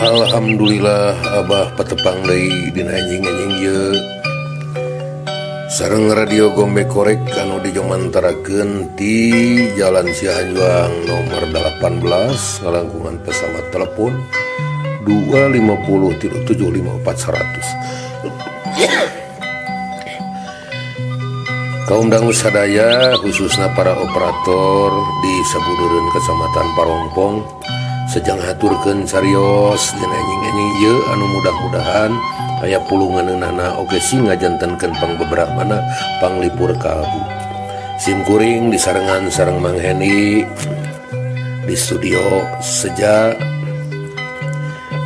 Alhamdulillah Abah patepang deui dina anjing-anjing ieu. Sareng radio Gombe Korek anu dijomantarakeun ti Jalan Cihanjuang nomor 18 ngalangkungan pesawat telepon 250 75400. Kaum dangu sadaya khususna para operator di sabudureun Kecamatan Parongpong sejang haturkeun carios dina anjing-anjing ieu anu mudah-mudahan aya pulunganeunana oge sing ngajantenkeun pangbeberamana panglipur kalbu. Sim kuring disarengan sareng Mang Heni di studio seja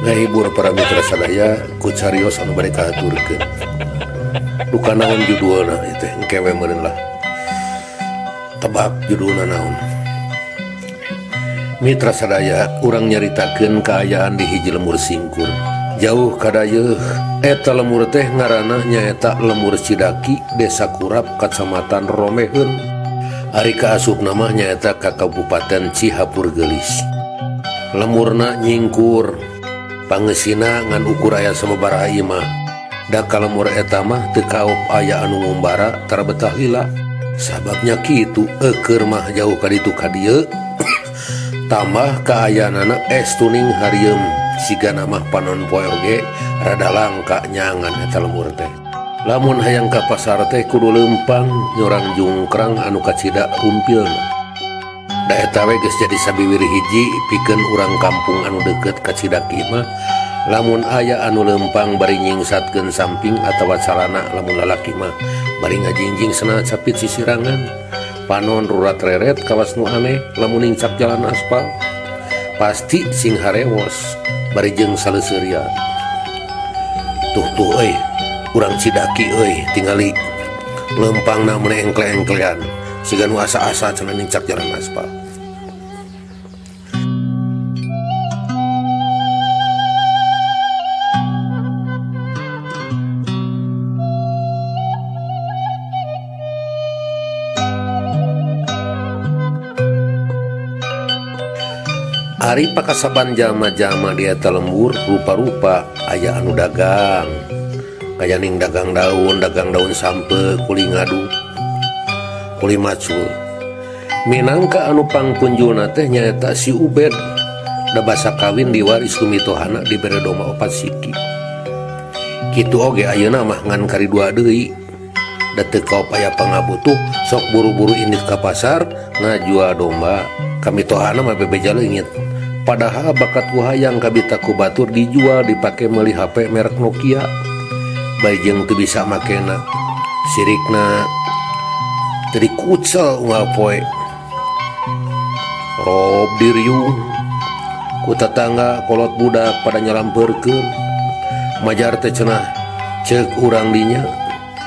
ngahibur para mitra sadaya ku carios anu bade kahaturkeun. Duka naon judulna ieu teh engke we meureun lah. Tebak judulna naon. Mitra sadaya urang nyaritakeun kaayaan di hiji lemur singkur. Jauh kadayeuh eta lemur teh ngaranna nyaeta Lemur Cidaki, Desa Kurap, Kacamatan Romeheun. Ari kaasupna mah nyaeta ka Kabupaten Cihapur Geulis. Lemurna nyingkur, pangeusina ngan ukur aya sababaraha imah. Da ka lemur eta mah teu kaop aya anu ngumbara tara betah lila. Sababnya kitu eukeur mah jauh ka ditu ka dieu. Tambah kaayaanana es tuning harieum siga mah panon poe oge rada langka nyangan eta lemur teh. Lamun hayang ka pasar teh kudu leumpang nyorang jungkrang anu kacida rumpilna. Da eta we geus jadi sabiwir hiji pikeun urang kampung anu deukeut ka Cidaki mah lamun aya anu leumpang bari nyingsatkeun samping atawa calana lamun lalaki mah bari ngajingjing sena capit sisirangan. Panon rurat reret kawas nu aneh lamun nincak jalan aspal pasti sing harewos bari jeung saleuseurian. Tuh tuh euy urang Cidaki euy tingali leumpangna meuni engkle-engklean siga nu asa-asa cenah nincak jalan aspal. Ari pakasaban jalma-jalma di eta lembur rupa-rupa aya anu dagang kaya ning dagang daun sampe kuli ngadu kuli macul. Minangka anu pangpunjulna teh nyaeta si Ubed da basa kawin diwaris ku mitohana dibere domba 4 siki. Kitu oge ayeuna mah ngan kari 2 deui da teu kaop aya pangabutuh sok buru-buru indit ka pasar ngajual domba. Kamitohana mah bebeja leungit. Padahal bakat ku hayang kabita ku batur dijual dipake meuli HP merek Nokia. Bae jeung teu bisa makena. Sirikna teu dikucel unggal poe. Rob diriung ku tetangga kolot budak pada nyalampeurkeun. Majar teh cenah ceuk urang dinya.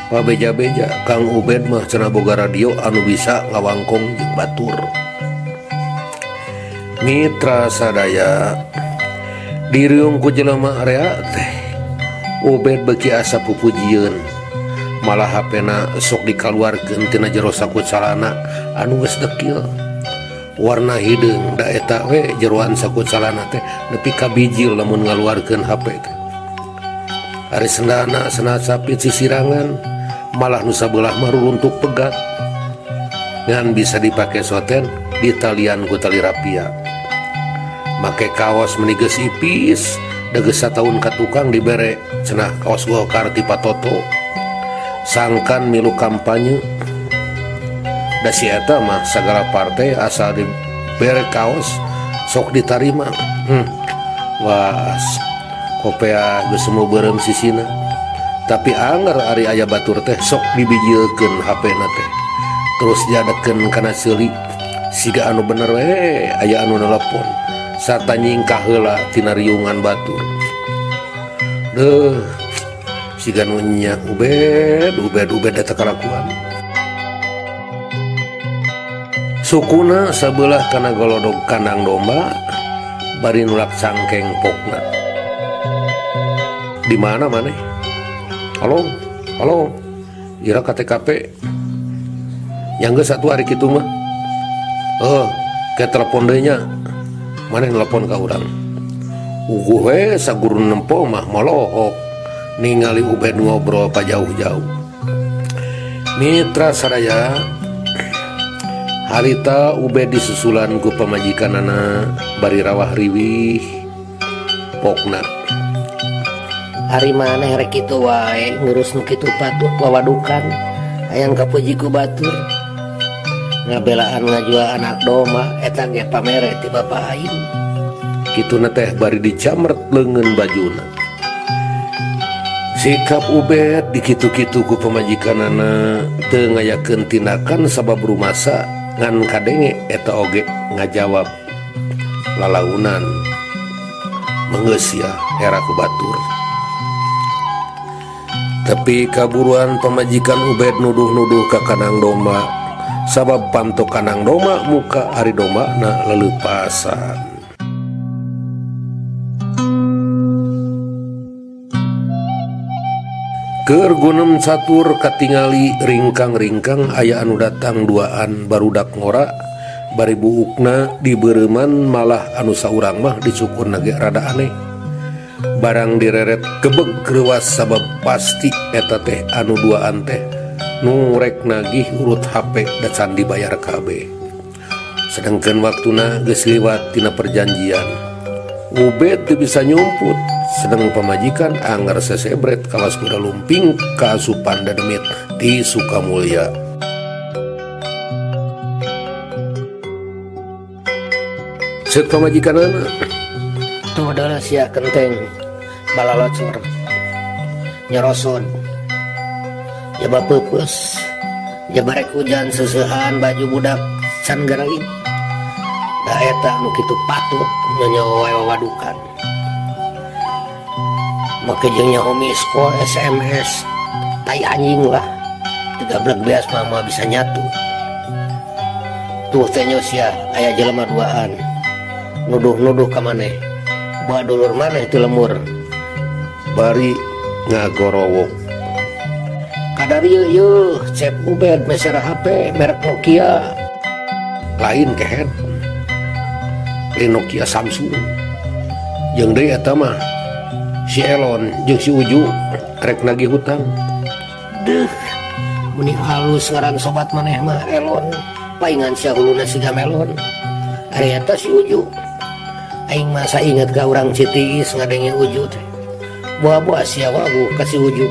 Pabeja-beja Kang Ubed mah cenah boga radio anu bisa ngawangkong jeung batur. Mitra sadaya diriung ku jelema rea teh Ubed beuki asa pupujieun malah hapena sok dikaluarkeun tina jero saku calana anu geus dekil warna hideung da eta we jeroan saku calana teh nepi ka bijil lamun ngaluarkeun HP teh. Ari sendana sena sapit sisirangan malah nu sabelah mah ruruntuk pegat ngan bisa dipake soten di talian ku tali rapia. Make kaos meni geus ipis da geus sataun ka tukang dibere cenah kaos Golkar ti Patoto sangkan milu kampanye da si eta mah sagala partai asal dibere kaos sok ditarima. Wah kopea geus semu beureum sisina tapi anger ari aya batur teh sok dibijilkeun HP-na teh terus diadekeun kana seuli siga anu bener we aya anu nelepon sarta nyingkah heula tina riungan batur. Deuh siga nu nya Ubed Ubed Ubed eta kalakuan. Sukuna sabelah kana golodog kandang domba Bari nulak cangkeng pokna. Di mana maneh? Halo, halo. Ira ka TKP. Yang geus atuh ari kitu mah. Oh, ke telepon deui nya. Maneh nelpon ka urang. Uguh we saguru nempo mah molohok ningali Ubed ngobrol pa jauh-jauh. Mitra sadaya harita Ubed disusulan ku pamajikanana bari rawah riwih pokna. Ari maneh rek kitu wae ngurus nu kitu patut wawadukan hayang kapuji ku batur. Ngabelaan ngajual anak domba eta ge pamere ti bapa aing. Kituna teh bari dicamret leungeun bajuna. Sikap Ubed dikitu-kitu ku pamajikanana teu ngayakeun tindakan sabab rumasa ngan kadenge eta oge ngajawab lalaunan menggeus sia era ku batur. Tapi kaburuan pamajikan Ubed nuduh-nuduh ka kanang domba sabab panto kanang domba muka ari domba na leleupasan. Keur gunem catur katingali ringkang-ringkang aya anu datang duaan barudak ngora bari buukna dibeureman malah anu saurang mah dicukur ge rada aneh. Barang direret kebeg reuas sabab pasti eta teh anu duaan teh nu rek nagih urut HP da can dibayar kabeh. Sedangkan waktuna geus liwat tina perjanjian. Ubed teu bisa nyumput sedang pamajikan anggar sesebret kawas kuda lumping kaasupan dademit ti Sukamulya. Seut pamajikanana tuh adalah sia kenteng balalocor nyeroson jaba peupeus jaba rek hujan seusehan baju budak can gering da eta nu kitu patut nyonyo wae wawadukan make jeung nyaho misko SMS tai anjing lah tigablek beas mah bisa nyatu tuh teh nyo sia aya jelema duaan nuduh-nuduh ka maneh bawa dulur maneh ti lemur bari ngagorowok kadar ieu yeuh cep Ubed meser HP merek Nokia lain kehed lain Nokia Samsung jeung deui eta mah si Elon jeung si Uju rek nagih hutang deuh meni halus ngaran sobat maneh mah Elon paingan sia huluna siga melon ari eta si Uju aing masa inget ka urang Citiis ngadenge Uju teh buah-buah sia wagu ka si Uju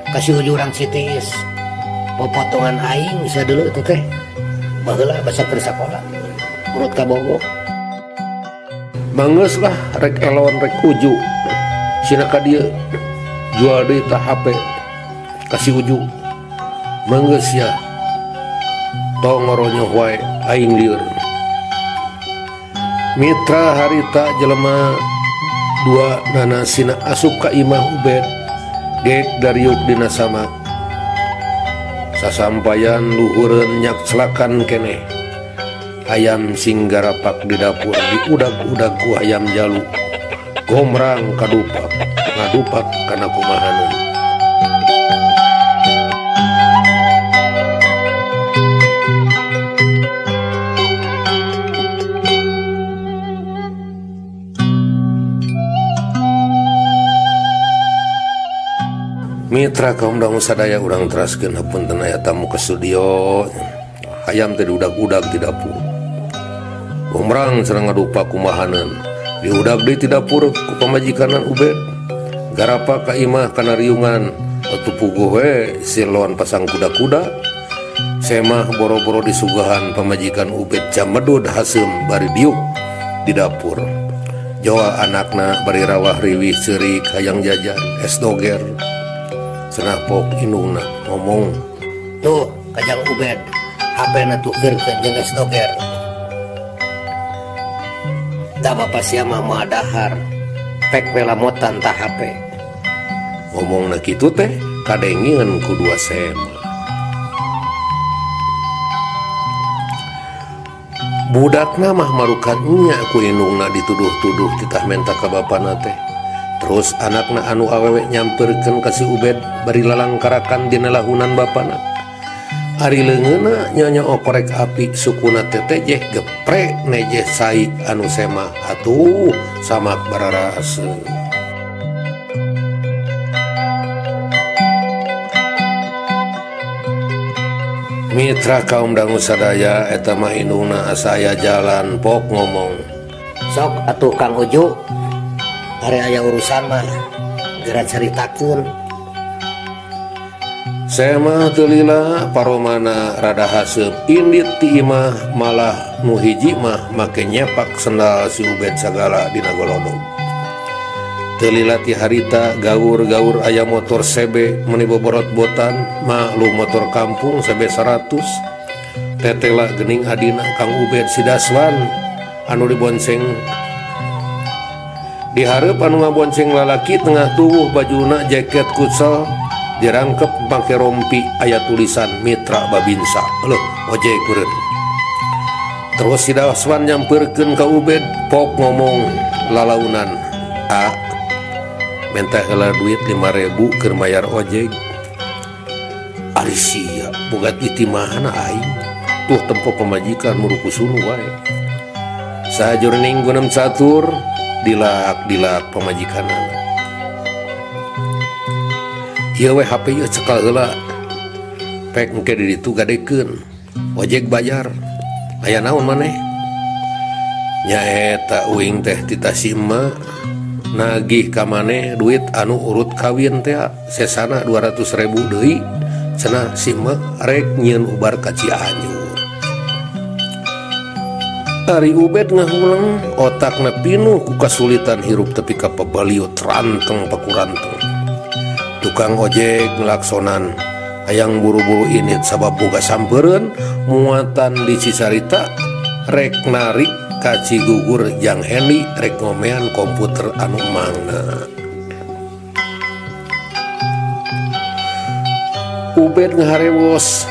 ka si Uju urang Citiis popotongan aing sia deuleu teh teh baheula basa keur sakola urut ka Bogor manggeus lah rek Elon rek Uju sina ka dieu jual deui tah HP ka si Uju manggeus sia tong ngoronyoh wae aing lieur. Mitra harita jelema dua nana sina asup ka imah Ubed gek dariuk dina samak sasampayan luhureun nyak celakan keneh hayam sing garapak di dapur diudag-udag ku hayam jalu gomrang kadupak ngadupak kana kumahaneun. Mitra kaum dangu sadaya urang teraskeun hapunten aya tamu ke studio hayam teh diudag-udag di dapur gomrang sareng ngadupa kumahaneun diudag deui ti dapur ku pamajikanan Ubed garapa ka imah kana riungan atuh puguh we si Lon pasang kuda-kuda semah boro-boro disuguhan pamajikan Ubed camedud haseum bari diuk di dapur joa anakna bari rawah riwih ceurik hayang jajan es doger cenah pok indungna ngomong tuh kajang Ubed HP na tukeurkeun jeung es doger da bapa sia mah moal dahar pek we lamotan tah HP ngomongna kitu teh kadengeun ku dua sema. Budakna mah marukan nya ku indungna dituduh-tuduh titah menta ka bapana teh. Terus anakna anu awewe nyamperkeun ka si Ubed bari lalangkarakan dina lahunan bapana. Ari leungeunna nyonyoo korek api sukuna tetejeh geprek nejeh sai anu semah atuh samak bararaseuh. Mitra kaum dangu sadaya eta mah indungna asa aya jalan pok ngomong. Sok atuh Kang Uju ari aya urusan mah geura caritakeun. Semah teu lila paromana rada haseup indit ti imah malah nu hiji mah make nyepak sendal si Ubed sagala dina golodog. Teu lila ti harita gaur-gaur aya motor CB meuni boborot-botan maklum motor kampung CB 100 tetela geuning adina Kang Ubed si Daswan anu dibonceng dihareup anu ngabonceng lalaki tengah tubuh bajuna jaket kutsal dirangkep make rompi aya tulisan Mitra Babinsa leuh ojek meureun. Terus si Daswan nyamperkeun ka Ubed pok ngomong lalaunan a menta heula duit 5.000 keur mayar ojek. Ari sia boga duit di mana aing tuh tempo pamajikan muruku sunu wae. Sajurning gunem catur dilak-dilak pamajikanana. Ieu we HP ieu cekal heula pek engke di ditu gadekeun ojek bayar aya naon maneh nyaeta uing teh titah si emak nagih ka maneh duit anu urut kawin teh sesana 200.000 deui cenah si emak rek nyieun ubar ka Cianjur. Ari Ubed ngahuleng otakna pinuh ku kasulitan hirup tepi ka pabaliut ranteng pakuranteng. Tukang ojek ngelaksonan hayang buru-buru init sabab boga sampereun muatan di Cisarita rek narik ka Cigugur jang Heni rek ngomean komputer anu mangna. Ubed ngaharewos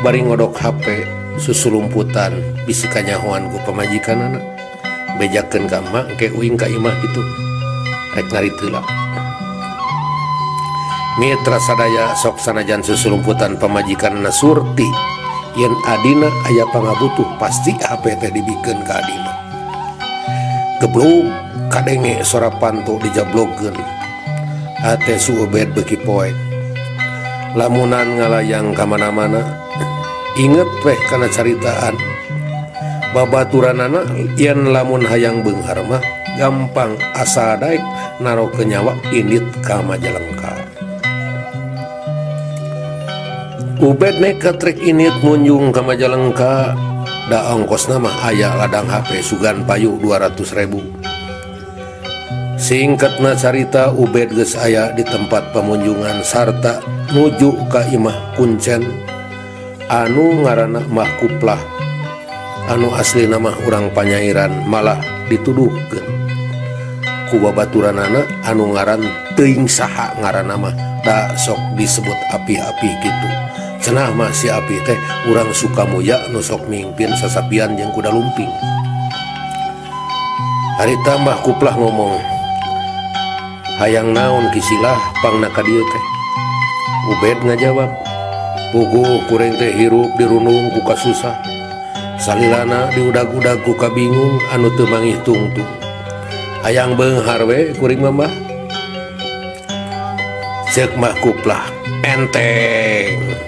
bari ngodok HP susulumputan bisi kanyahoan ku pamajikanana bejakeun ka emak engke uing ka imah kitu rek ngarit heula. Mitra sadaya sok sanajan susulumputan pamajikanna Surti yen adina aya pangabutuh pasti HP teh dibikeun ka adina. Geblug kadenge sora panto dijablogkeun. Hate si Ubed beuki poek. Lamunan ngalayang ka mana-mana inget weh kana caritaan babaturanana yen lamun hayang beunghar mah gampang asa daek narokeun nyawa indit ka Majalengka. Ubed nekat rek init munjung ka Majalengka da ongkosna mah aya ladang HP sugan payu 200.000. Singkatna carita Ubed geus aya di tempat pamunjungan sarta nuju ka imah kuncen anu ngaranna Mbah Kuplah anu aslina mah urang Panyairan malah dituduhkeun ku babaturanana anu ngaran teuing saha ngaranna mah da sok disebut api-api kitu. Cenah mah si api teh urang Sukamuya nu sok mingpin sasapian jeung kuda lumping. Harita Mbah Kuplah ngomong hayang naon kisilah pangna ka dieu teh. Ubed ngajawab puguh kuring teh hirup dirundung ku kasusah salilana diudag-udag ku kabingung anu teu mangih tungtung. Hayang beunghar we kuring mah Mbah. Ceuk Mbah Kuplah enteng.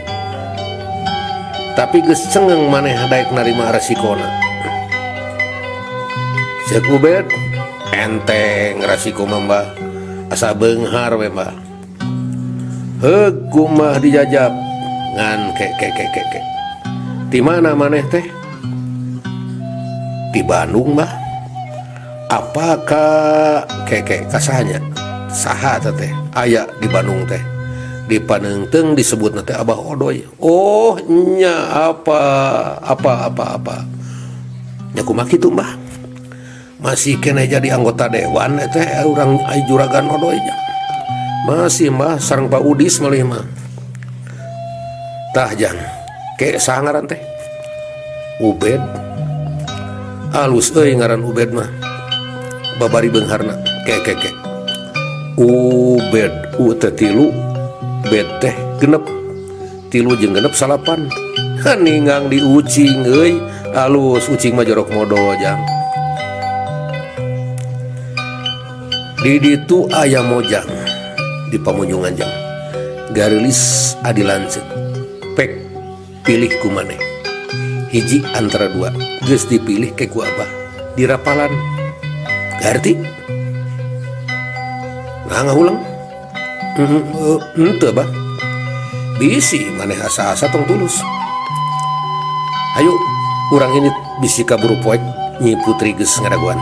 Tapi geus cengeng maneh daek narima rasikona. Ceuk Ubed enteng rasiko mah Mbah asa beunghar we Mbah. Heug kumah dijajab ngan ke ke ke ke ke. Di mana maneh teh? Di Bandung Mbah. Apakah keke kasahnya? Saha teh aya di Bandung teh. Di Paneungteung disebutna teh Abah Odoy. Oh nya apa apa apa apa. Nya kumaha kitu Mbah? Masih keneh jadi anggota dewan teh urang juragan Odoy nya. Masih Mbah sareng Pak Udis malih mah. Tah jang ke saha ngaran teh? Ubed. Alus euy ngaran Ubed mah. Babari beungharna ke. Ubed U teh 3, B teh 6. 3 jeung 6 salapan. Ningang di ucing euy, alus ucing mah jorok modo jang. Di ditu aya mojang di pamunjungan jang. Gareulis adi lanceuk. Pek pilih ku maneh. Hiji antara dua, geus dipilih ke ku abah. Dirapalan. Garti? Nah ngahuleng. Henteu bah. Bisi maneh asa-asa tong tulus. Ayo urang ini bisi kaburu poek Nyi Putri geus ngadaguan.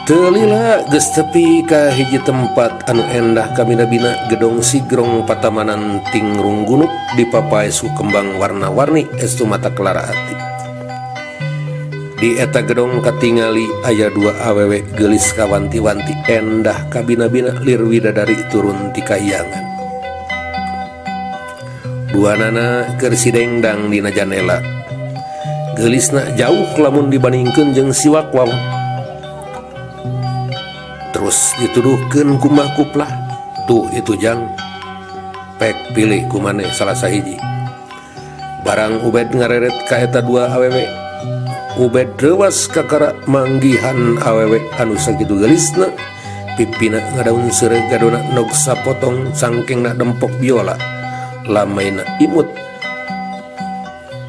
Teu lila geus tepi ka hiji tempat anu endah kabina-bina gedong sigrong patamanan tingrung gunuk dipapaes ku kembang warna-warni estu mata kelara ati. Di eta gedong katingali aya dua awewe geulis kawanti-wanti endah kabina-bina lir widadari turun ti kahyangan. Dua nana keur sidengdang dina janela. Geulisna jauh lamun dibandingkeun jeung siwak waw. Terus dituduhkeun ku Mbah Kuplah. Tuh itu jang. Pek pilih ku maneh salah sahiji. Barang Ubed ngareret ka eta dua awewe. Ubed reuwas kakara manggihan awewe anu sakitu geulisna. Pipina ngadaun seureuh gadona nog sapotong cangkengna dempok biola. Lamaina imut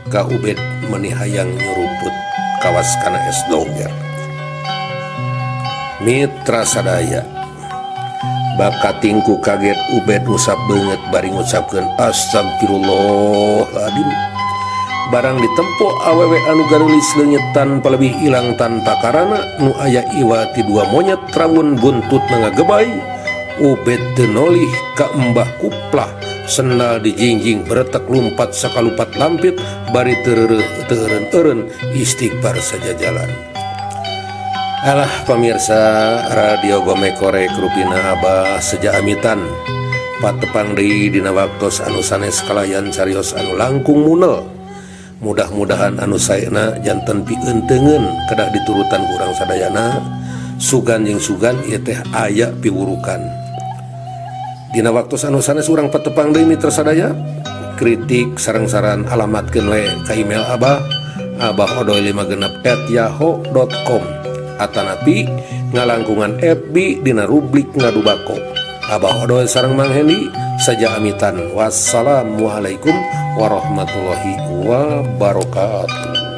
ka Ubed meni hayang nyuruput kawas kana es doger. Mitra sadaya bakatingku kaget Ubed ngusap beungeut bari ngucapkeun astagfirullahaladzim. Barang ditempo awewe anu gareulis leungit tanpa lebih ilang tanpa karana nu aya iwati dua monyet rawun buntut ngagebay. Ubed teu nolih ka Mbah Kuplah sendal dijingjing beretek lumpat sakalupat lampit bari teu eureun-eureun istighfar sajajalan. Alah pamirsa Radio Gomekore Krupina Abah seja amitan patepang deui dina waktos anu sanes kalayan carios anu langkung munel. Mudah-mudahan anu saena janten pieunteugeun kedah diturutan ku urang sadayana. Sugan jeung sugan ieu teh aya piwurukan. Dina waktos anu sanes urang patepang deui mitra sadaya. Kritik sareng saran alamatkeun we ka email Abah abahodoy56@yahoo.com atanapi ngalangkungan FB dina rubrik ngadubako. Abah Odoy sareng Mang Hendi saja amitan. Wassalamualaikum warahmatullahi wabarakatuh.